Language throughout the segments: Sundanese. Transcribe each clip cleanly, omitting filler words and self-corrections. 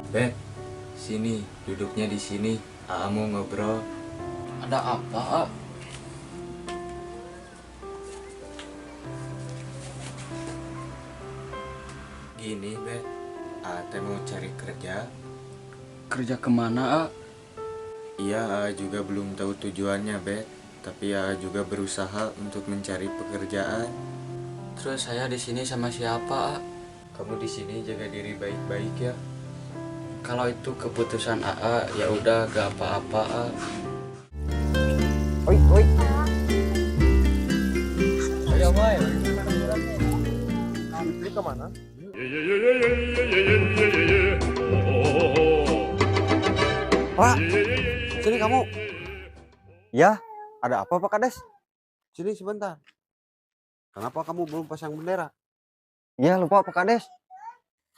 Bet, sini, duduknya di sini. Aa mau ngobrol. Ada apa, A? Gini, Bet. Aa teh mau cari kerja. Kerja kemana, A? Iya, Aa juga belum tahu tujuannya, Bet. Tapi Aa juga berusaha untuk mencari pekerjaan. Terus saya di sini sama siapa, A? Kamu di sini jaga diri baik-baik ya. Kalau itu keputusan AA, ya udah gak apa-apa, A. Oi, oi. Ayo, boy. Ini kemana? Pak, sini kamu. Ya, ada apa Pak Kades? Sini sebentar. Kenapa kamu belum pasang bendera? Ya, lupa Pak Kades.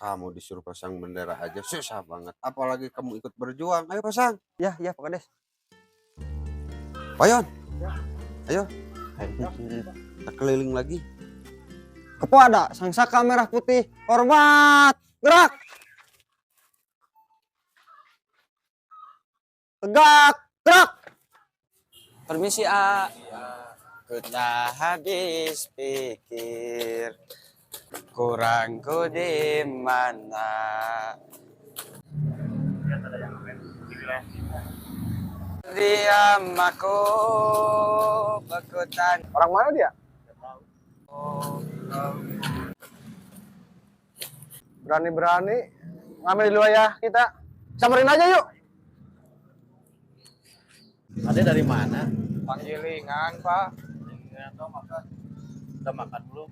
Kamu disuruh pasang bendera aja susah banget. Apalagi kamu ikut berjuang. Ayo pasang. Ya, ya Pak Kades. Payon. Ya. Ayo. Kita keliling lagi. Kepada Sang Saka Merah Putih, hormat, gerak. Tegak, gerak. Permisi, A. Ku tak habis pikir, kurangku di mana. Diam aku bekutan. Orang mana dia? Berani-berani ngambil di wilayah kita. Samperin aja yuk. Ada dari mana? Panggilingan, Pak. Panggilingan, makan. Udah makan belum?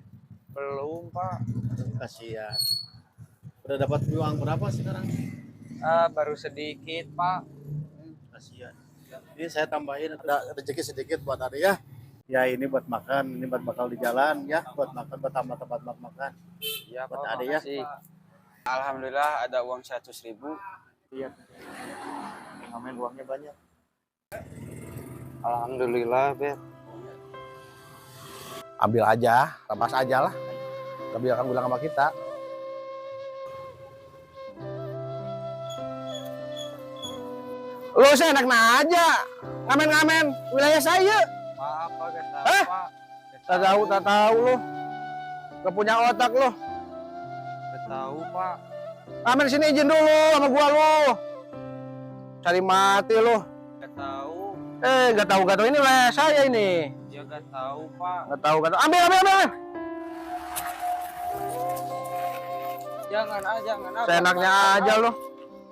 Belum, Pak. Kasihan. Udah dapat uang berapa sekarang? Baru sedikit, Pak. Kasihan. Ini saya tambahin ada rezeki sedikit buat Ade ya. Ya ini buat makan, ini buat bakal di jalan ya, buat makan, buat tambah tempat buat makan. Ya, buat Pak, Ade ya. Alhamdulillah ada uang 100.000. Iya. Ngamen uangnya banyak. Alhamdulillah, Bet. Ambil aja, rampas aja lah. Gak biarkan bilang sama kita. Lu seenaknya aja, ngamen-ngamen wilayah saya. Maaf, Pak, gak tahu, Pak. Tak tahu, tak tahu lu. Gak punya otak lu. Gak tahu, Pak. Ngamen sini izin dulu sama gua lu. Cari mati lu. Gak tahu. Gak tahu, gak tahu ini wilayah saya ini. Ya gak tahu, Pak. Gak tahu, gak tahu. Ambil, ambil, ambil. Jangan, ah, jangan, ah. Seenaknya aja lu.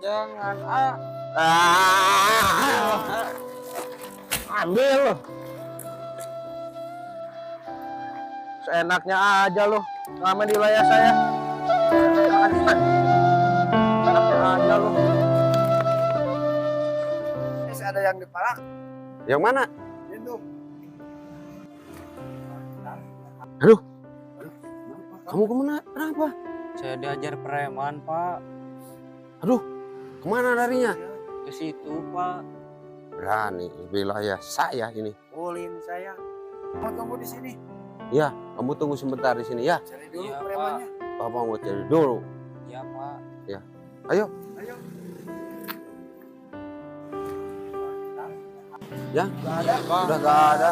Jangan, ah. Ah. Ambil lu. Seenaknya aja lu. Ngamen di wilayah saya. Seenaknya aja lu. Ada yang dipalak. Yang mana? Itu. Aduh. Kamu kemana? Kenapa? Saya diajar preman, Pak. Aduh, kemana larinya? Ke situ, Pak. Berani wilayah saya ini. Ulin saya. Mau tunggu di sini? Ya, kamu tunggu sebentar di sini ya. Cari dulu ya, premannya. Pak. Bapak mau cari dulu. Ya, Pak. Ya. Ayo. Ayo. Ya, gak ada. Pak. Udah gak ada.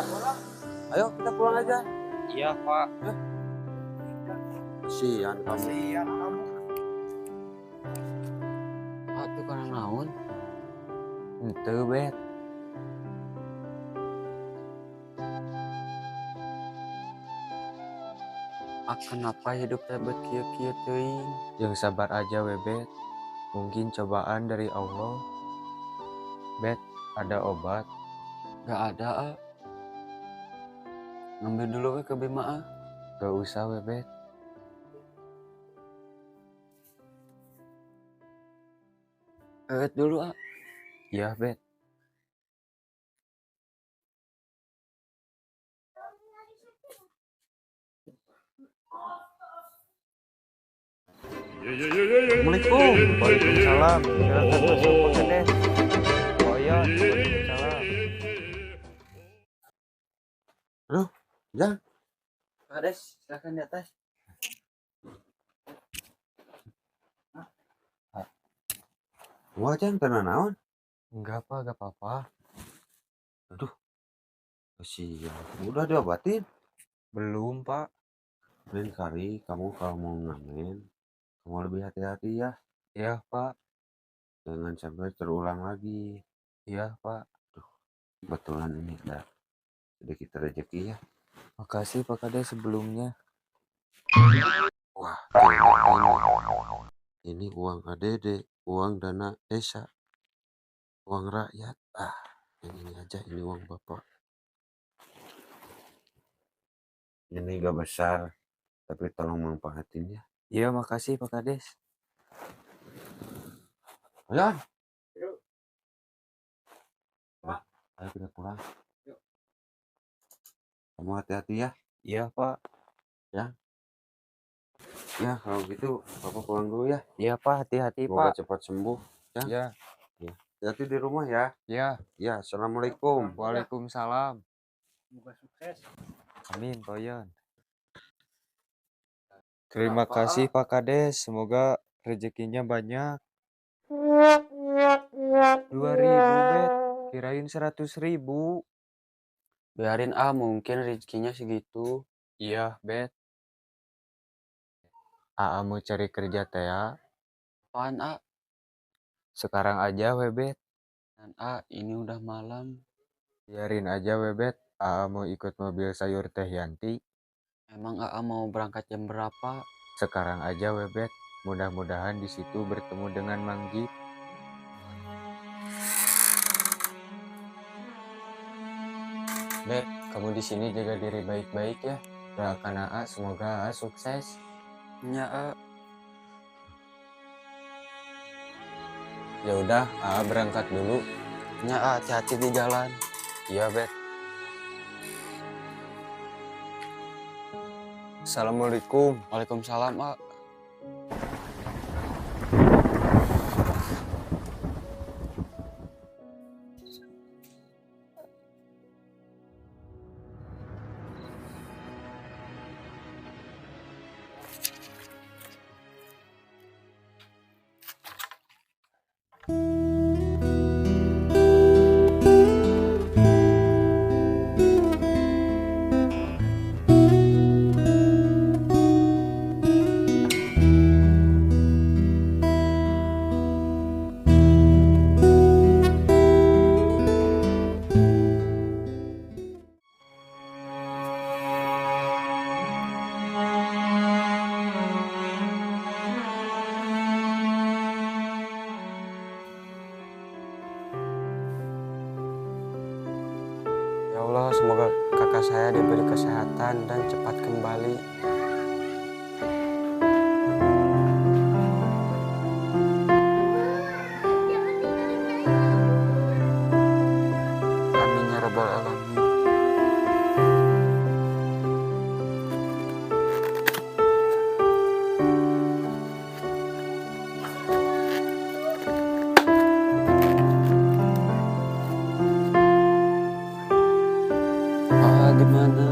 Ayo kita pulang aja. Iya, Pak. Kasihan kamu. Kasihan kamu. Pak, itu karena naon? Ente, Bet. Ah, kenapa hidup teh bet kieu-kieu teuing? Yang sabar aja, we, Bet. Mungkin cobaan dari Allah. Bet, ada obat? Gak ada, ah. Ngambil dulu we ke Bima, ah. Gak usah, we, Bet. Dulu, ah. Iya, Bet. Assalamualaikum. Waalaikumsalam. Silakan masuk, Pak Kades. Oh iya, waalaikumsalam. Aduh, ya. Pak Kades, silakan di atas. Wah, Cang, tenang naon? Enggak, Pak, gak apa-apa. Aduh. Kasihan. Udah diobatin? Belum, Pak. Lain kali kamu kalau mau ngamen, kamu lebih hati-hati ya. Iya, Pak. Jangan sampai terulang lagi. Iya, Pak. Duh, kebetulan ini ada sedikit rezeki ya. Makasih Pak Kades sebelumnya. Wah, ini uang ADD, uang dana desa, uang rakyat. Ah, yang ini aja, ini uang bapak. Ini gak besar, tapi tolong manfaatin ya. Iya, makasih Pak Kades. Ayo. Yuk. Pak, ayo kita pulang. Yuk. Kamu hati-hati ya. Iya, Pak. Ya. Ya, kalau gitu Bapak pulang dulu ya. Iya, Pak, hati-hati, Semoga Pak. cepat sembuh. Ya. Ya. Ya. Hati-hati di rumah ya. Ya. Ya, assalamualaikum. Waalaikumsalam. Semoga sukses. Amin, Pak Yon. Terima kasih Pak Kades, semoga rezekinya banyak. 2.000, Bet. Kirain 100.000. Biarin ah, mungkin rezekinya segitu. Iya, Bet. Aa mau cari kerja teh ya. Apaan, A? Sekarang aja, we, Bet. Dan A, ini udah malam. Biarin aja, we, Bet. Aa mau ikut mobil sayur Teh Yanti. Emang AA mau berangkat jam berapa? Sekarang aja, we, Bet. Mudah-mudahan di situ bertemu dengan Mang Gip. Bet, kamu di sini jaga diri baik-baik ya. Doakan AA, semoga AA sukses. Ya, A. Ya udah, AA berangkat dulu. Ya, A, hati-hati di jalan. Iya, Bet. Assalamualaikum. Waalaikumsalam, A. Ya Allah, semoga kakak saya diberi kesehatan dan cepat kembali. Amin ya rabbal alamin. Ah, gimana?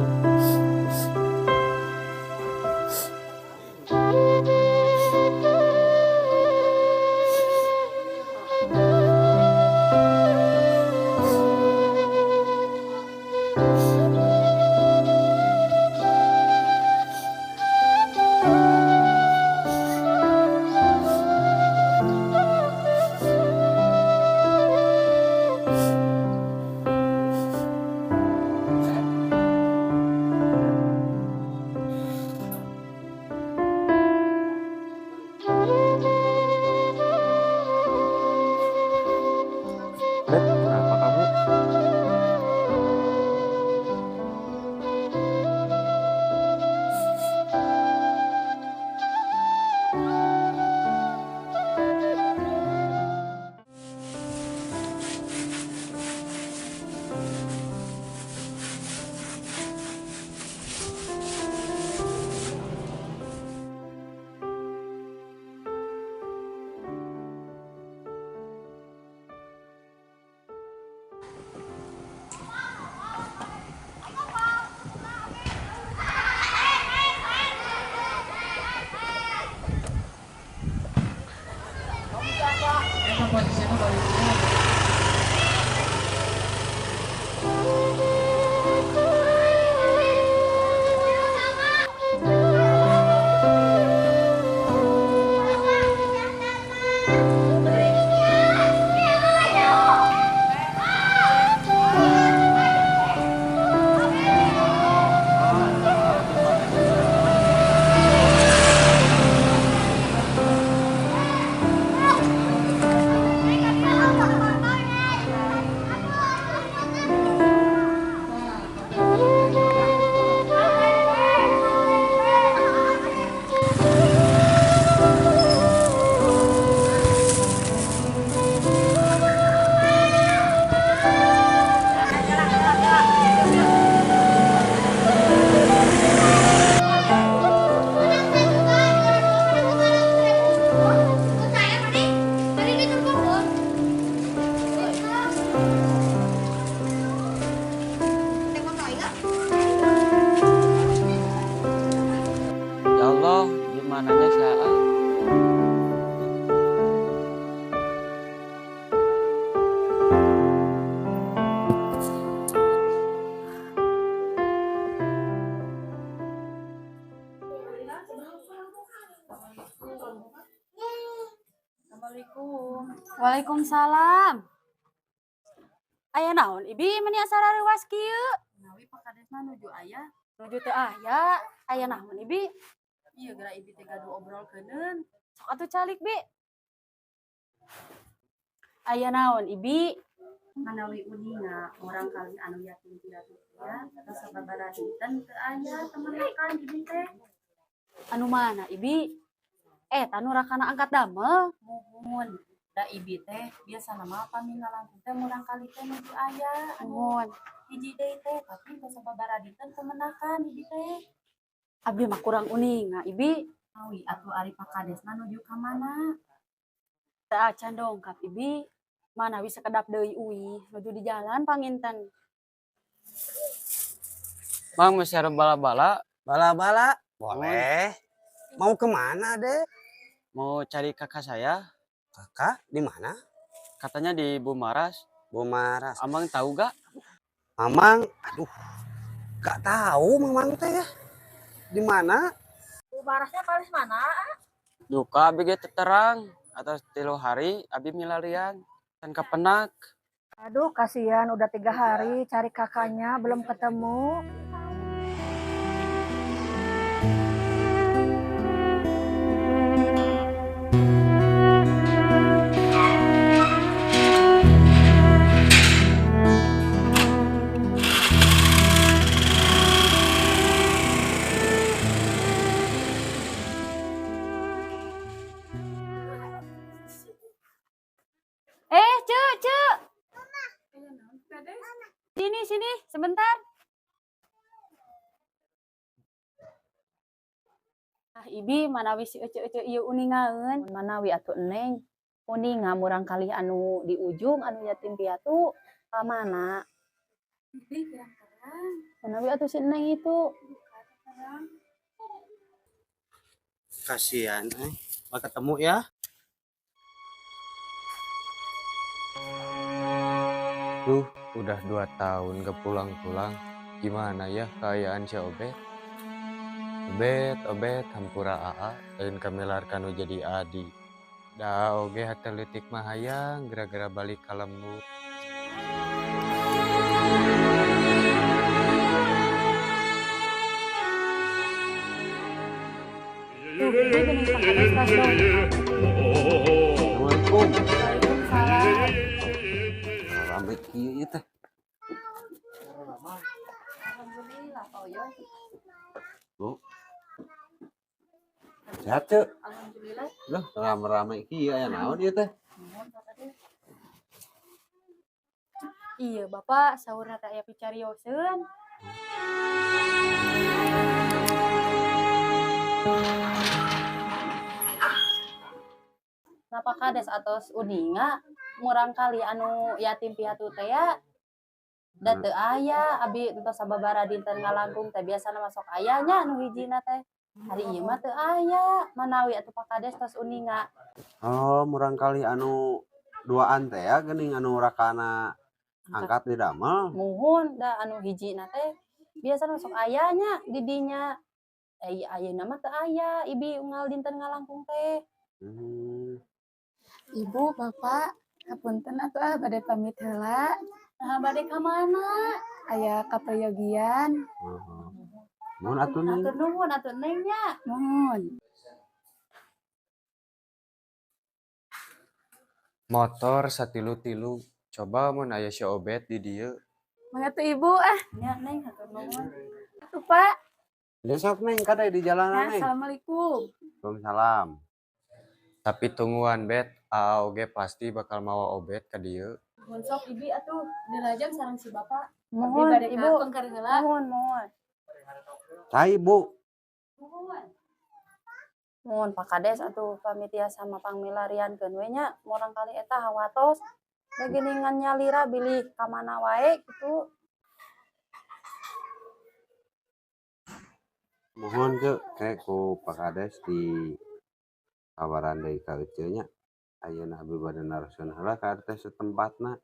Posisinya balik. Ya Allah, gimana nya si Aa? Assalamualaikum. Waalaikumsalam. Aya naon ibi meni asa rareuwas kieu? Nawi Pak Kadesna nuju aya. Nuju teu aya, aya naon ibi? Iya geura ibi teh gaduh obrolkeuneun. Sok atuh calik bi. Aya naon ibi? Manawi uninga orang kali anu yatim piatu ya, tos sababaraha dinten teu aya temenakan ibi teh. Anu mana ibi? Tanu rakana angkat damel. Muhun. Da ibi teh biasana mah pami ngalangkung teh murang kali teh nuju aya. Muhun. Hiji deui teh tapi tos sababaraha dinten temenakan ibi teh. Abdi mah kurang uninga ibi. Nawi atuh ari Pak Kadesna nuju ka mana? Teu acan dongkap ibi. Manawi sakedap deui uih nuju di jalan panginten. Mang masih ada bala-bala? Bala-bala? Boleh. Mau kemana, Dek? Mau cari kakak saya. Kakak di mana? Katanya di Bumaras. Bumaras. Amang tahu gak? Mamang, aduh, gak tahu Mamang teh ya. Di mana? Bumarasnya paling mana? Duka abi ge terang atas 3 hari abi milarian dan kepenak. Aduh, kasihan udah 3 hari cari kakaknya belum ketemu. Cek. Sini, sini, sebentar. Ah, ibi manawi si ece-ece ieu uningaeun. Manawi atuh Neng uninga murang kali anu di ujung anu yatim piatu ka mana? Ibi kurang-kurang. Manawi atuh si Neng itu. Kasihan, Mau ketemu ya. Duh, udah 2 tahun gak pulang-pulang. Gimana ya keayaan si Obet? Obet, Obet, hampura aa, lain kamilar kanu jadi adi. Da oge hate leutik mah hayang gara-gara balik ka lembur. Tuh, ibi bening Pak Kades tos dongkap. Assalamualaikum. Waalaikumsalam. Rame kieu ieu teh. Alhamdulillah, Pak Oyo. Bu. Sehat, Cek? Alhamdulillah. Loh, rame-rame kieu aya naon ieu teh? Nuhun, Pak Kades. Iya, Bapak, saurna teh aya picarioseun. Nah, Pak Kades atos uninga murang kali anu yatim piatu teh ya. Da teu aya abi entos sababaraha dinten ngalangkung teh biasana masuk aya nya anu hijina teh. Hari ieu mah teu aya, manawi atuh Pak Kades tos uninga. Oh, murang kali anu Duaan teh ya geuning anu rakana angkat di damel. Muhun da anu hijina teh biasana sok aya nya di dinya. Ayeuna mah teu aya ibi unggal dinten ngalangkung teh. Ibu, Bapak, hapunten atuh ah bade pamit heula. Nah, bade ka mana? Aya kaprayogian. Heeh. Nuhun atuh, Neng. Hatur nuhun atuh, Neng, nya. Nuhun. Motor satilu-tilu, coba mun aya si Obet di dieu. Mangga tuh Ibu ah. Nya, Neng, hatur nuhun. Atuh, Pak. Besok, Neng, kade di jalanan, Nah, Neng. assalamualaikum. Waalaikumsalam. Tapi tungguan, Bet, Aa oge pasti bakal mawa Obet ka dieu. Mun sok Ibi atuh dilajeng sareng si Bapak. Abi Muhun, bade Ibu. ka pengker heula. Muhun, muhun. Saha Ibu? Muhun. Muhun Pak Kades atuh pamit tiasa mah pangmilariankeun we nya murangkalih eta hawatos. Da geuningan nyalira bilih ka mana wae kitu. Muhun ke kayak ku Pak Kades di kabaran deui ka eceu nya. Ayeuna abi bade naroskeun heula ka RT setempatna.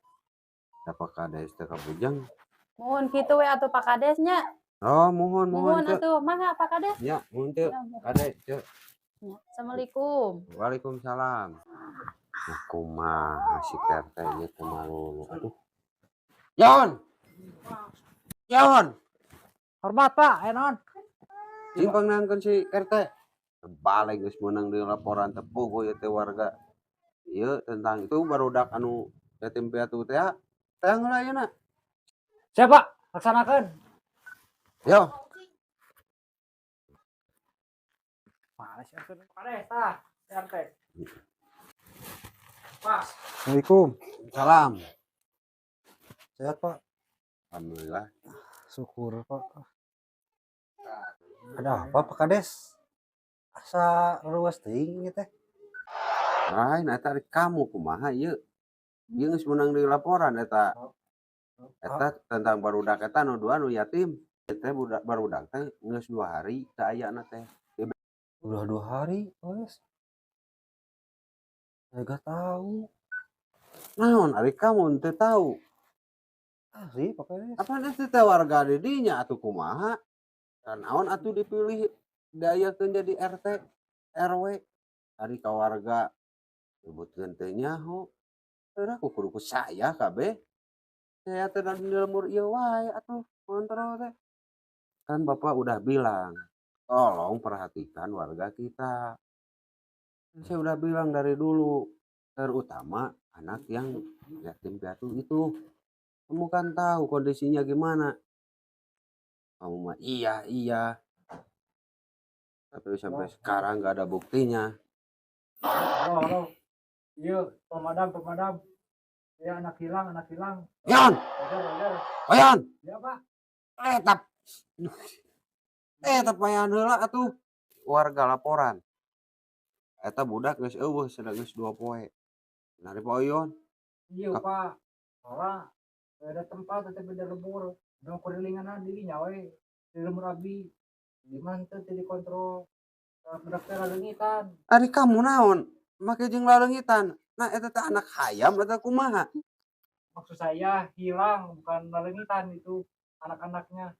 Da Pak Kades teh kabujeng. Muhun kitu we atuh Pak Kades nya. Oh, muhun muhun Muhun Ceu. atuh, mangga Pak Kades. Nya, muhun Ceu. Ya, muhun. Kade Ceu. Ya, assalamualaikum. Waalaikumsalam. Nah, kumaha si RT ieu teh malulu. Aduh. Yon. Yon. Hormat, Pak, aya naon? Cing pangnangkeun si RT. Balik geus meunang deui laporan teh puguh ieu teh warga. Ieu tentang itu barudak anu yatim piatu teh ya. Teh heula ayeuna. Siap, Pak. Laksanakeun. Yo. Males RT. Pak Kades, tah, RT. Pak. Assalamualaikum. Salam. Sehat, Pak? Alhamdulillah. Syukur, Pak. Ada apa, Pak Kades? Asa ruas teuing ieu teh. Lain eta ari kamu kumaha ieu? Ieu geus meunang deui laporan eta. Eta tentang barudak eta nu dua nu yatim. Eta budak barudak teh geus 2 hari teu ayana teh. Udah 2 hari, Kades. Saya gak tahu. Naon ari kamu teu tahu? Asli, Pak Kades. Apa teh teh warga di dinya atuh kumaha? Kan naon atuh dipilih diayakeun jadi RT, RW. Ari ka warga nyebutkeun teu nyaho. Heureuh ku kudu ku saya kabeh. Saya teh da di lembur ieu wae atuh ngontrol teh. Kan Bapak udah bilang, tolong perhatikan warga kita. Saya udah bilang dari dulu, terutama anak yang yatim piatu itu. Kamu kan tahu kondisinya gimana. Kamu mah iya iya. Tapi sampai sekarang nggak ada buktinya. Halo, halo. Iya, pemadam, pemadam. Iya, anak hilang, anak hilang. Yon! Wajar, wajar. Oyon! Iya, Pak. Tap. Tap payan heula atuh. Warga laporan. Eta budak geus eueuh cenah geus 2 poe. Nari Pak Oyon. Iya, Pak. Soalnya ada tempat tetep beda lembur. Dong kurilingan dirinya we. Di lembur abi. Di mana teu dikontrol. Budak teh laleungitan. Ari kamu naon? Make jeung laleungitan. Nah eta teh anak hayam eta kumaha? Maksud saya hilang bukan laleungitan itu anak-anaknya.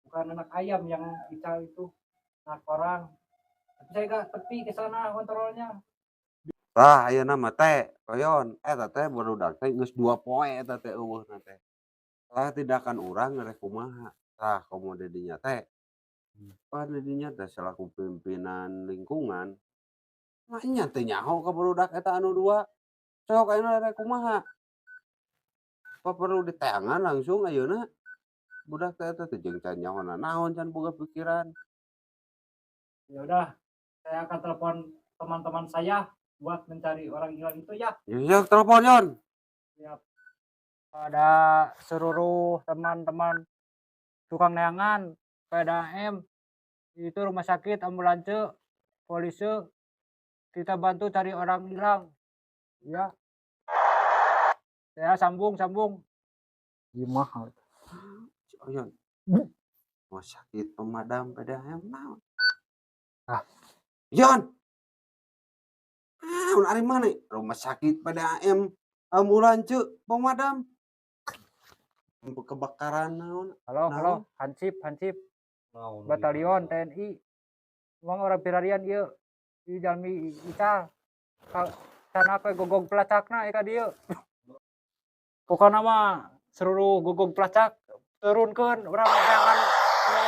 Bukan anak ayam yang ical itu, anak orang. Tapi saya gak tepi ke sana kontrolnya. Tah ayeuna mah teh, Oyon, eta teh barudak teh geus 2 poe eta teh eueuhna teh. Tah tindakan urang rek kumaha? Tah komo di dinya teh. Pan di dinya teh selaku pimpinan lingkungan, mah nya teu nyaho ka barudak eta anu 2. Sok ayeuna rek kumaha? Apa perlu diteangan langsung ayeuna? Budak teh eta teh jeung can nyaho naon can boga pikiran. Ya udah, saya akan telepon teman-teman saya buat mencari orang hilang itu ya. Ya, telepon Yon. Siap. Ada seluruh teman-teman tukang neangan, PDAM, itu rumah sakit, ambulans, polisi, kita bantu cari orang hilang. Ya. Saya sambung, sambung. Gimana? Si Oyon. Rumah sakit pemadam PDAM naon? Ah. Yon. Naon ari maneh? Rumah sakit PDAM, ambulan ceu, pemadam. Kebakaran naon? Halo, halo, Naon? Hansip, Hansip. Naon? Batalion TNI. Emang orang pirarian ieu. Ieu jalmi ical. Sana apa gogog pelacakna ka dieu. Pokona mah seluruh gogog pelacak turunkeun urang jangan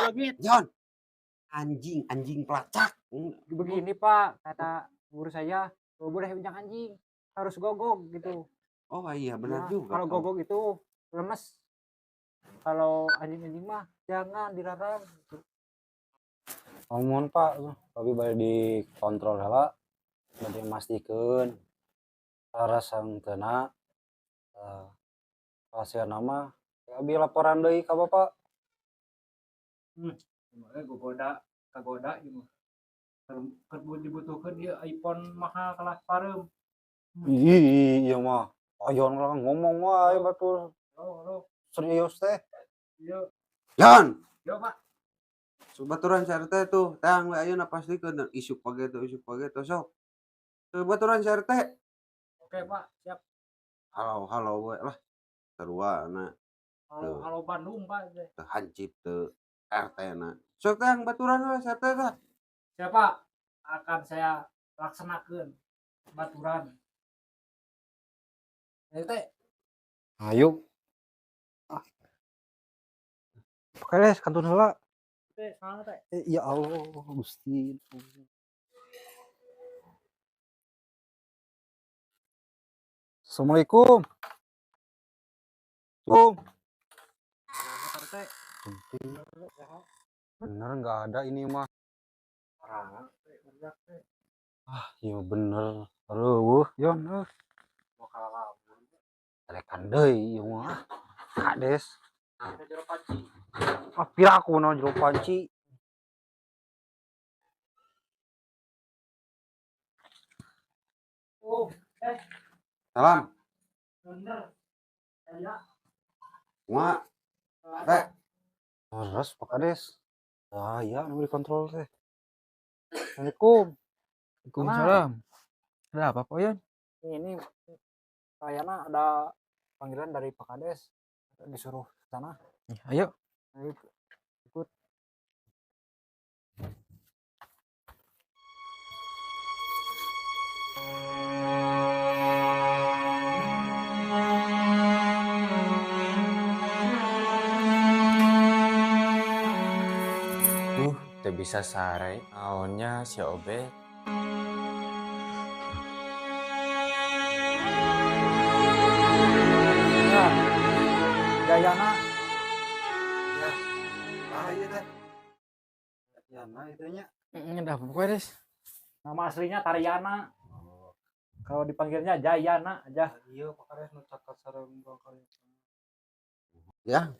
leungit. Jon. Anjing, anjing pelacak. Begini Pak, kata guru saya, nggak boleh ujang anjing, harus gogog gitu. Oh iya benar Ya, juga. kalau gogog itu lemes. Kalau anjing-anjing mah jangan dilarang gitu. Ngomong Pak, tapi bade dikontrol heula, bade mastikeun leres henteu. Hasilna mah abi laporan deui ka Bapak. Makanya gogoda, kagoda ieu mah. Keur dibutuhkeun ieu iPhone mahal kalah pareum. Ih, ieu mah ayon lah ngomong wae batur. Halo, halo. Serius teh. Iya. Jon. Yo, Pak. Baturan RT tuh, tang we ayeuna pastikeun isuk page tuh, isuk page tuh sok. Baturan RT. Oke, Pak, siap. Halo, halo we lah. Sarua na. Halo, halo Bandung, Pak. Teu hansip teu RT na. Sok tang baturan we RT tah. Siap, Pak. Akan saya laksanakeun baturan. RT. Ayo. Oke, Les, kantun heula. Teh, salah teh. Ya Allah, Gusti. Assalamualaikum. Assalamualaikum. Bener nggak ada ini mah. Ah, iya bener. Aduh, Yon, Telekan deui ieu mah. Kades. Ah, piraku naon jero panci. Oh, Salam. Bener. Saya. Kumaha? Teh. Terus Pak Kades. Ah, iya nu dikontrol teh. Assalamualaikum. Waalaikumsalam. Ada apa, Pak Yon? Ini kayaknya ada panggilan dari Pak Kades, disuruh ke sana. Ayo. Ayo ikut. Teu bisa sare, naonnya si Obet. Ya, Jayana. Ya, bahaya teh. Jayana itu nya. Ada apa Pak Des? Nama aslinya Tariana. Oh. Kalau dipanggilnya Jayana aja. Iya, Pak Kades nu catat sareng kali. Ya.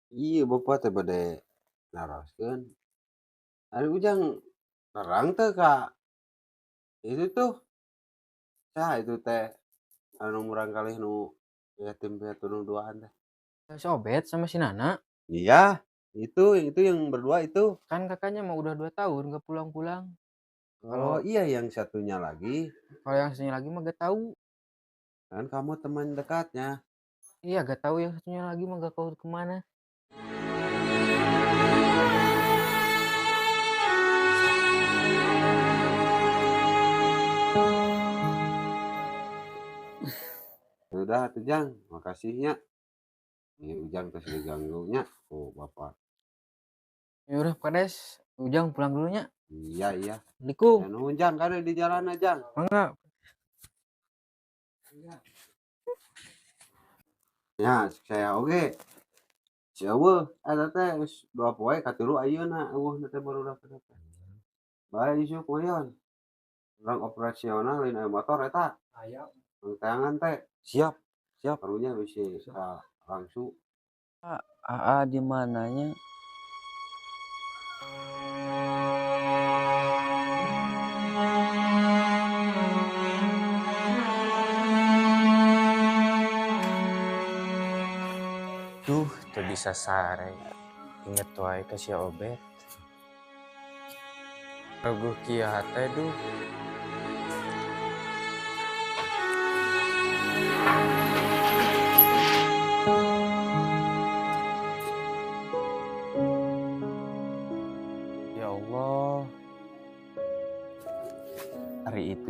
Iya, Bapak teh bade naroskeun. Ari Ujang terang teh ka itu tuh. Saha itu teh anu murangkalih nu yatim piatu nu duaan teh. Si Obet sama si Nana. Iya, itu yang berdua itu. Kan kakaknya mah udah 2 tahun gak pulang-pulang. Oh iya, yang satunya lagi. Kalau yang satunya lagi mah gak tahu. Kan kamu teman dekatnya. Iya, gak tahu yang satunya lagi mah gak tahu kemana. Sudah tuh Jang, makasihnya. Ini Ujang terus diganggunya, oh Bapak. Ya udah Pak Des, Ujang pulang dulunya. Iya iya. Assalamualaikum. Ya, nuhun Jang, kada di jalan aja. Mangga. Ya, saya oge. Si eueuh eta teh geus 2 poe katilu ayeuna eueuh teh barudak teh. Bae isuk moyon. Urang operasional lain aya motor eta. Aya. Tangan teh. Siap, siap. Karunya bisi ka langsung. AA di mananya? Duh, teu bisa sare. Inget wae ka si Obet. Reguh kieu hate duh.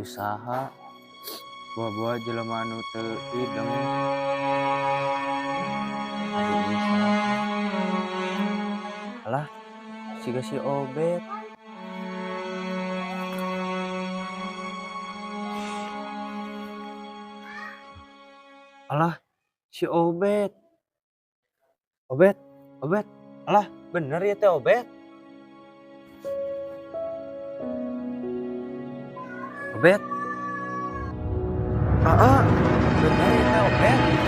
Usaha bawa-bawa jelema anu teu hideng. Adi usaha. Alah, siga si Obet. Alah, si Obet. Obet, Obet. Alah, bener ya teh Obet. Obet. Aa, bener ya teh Obet.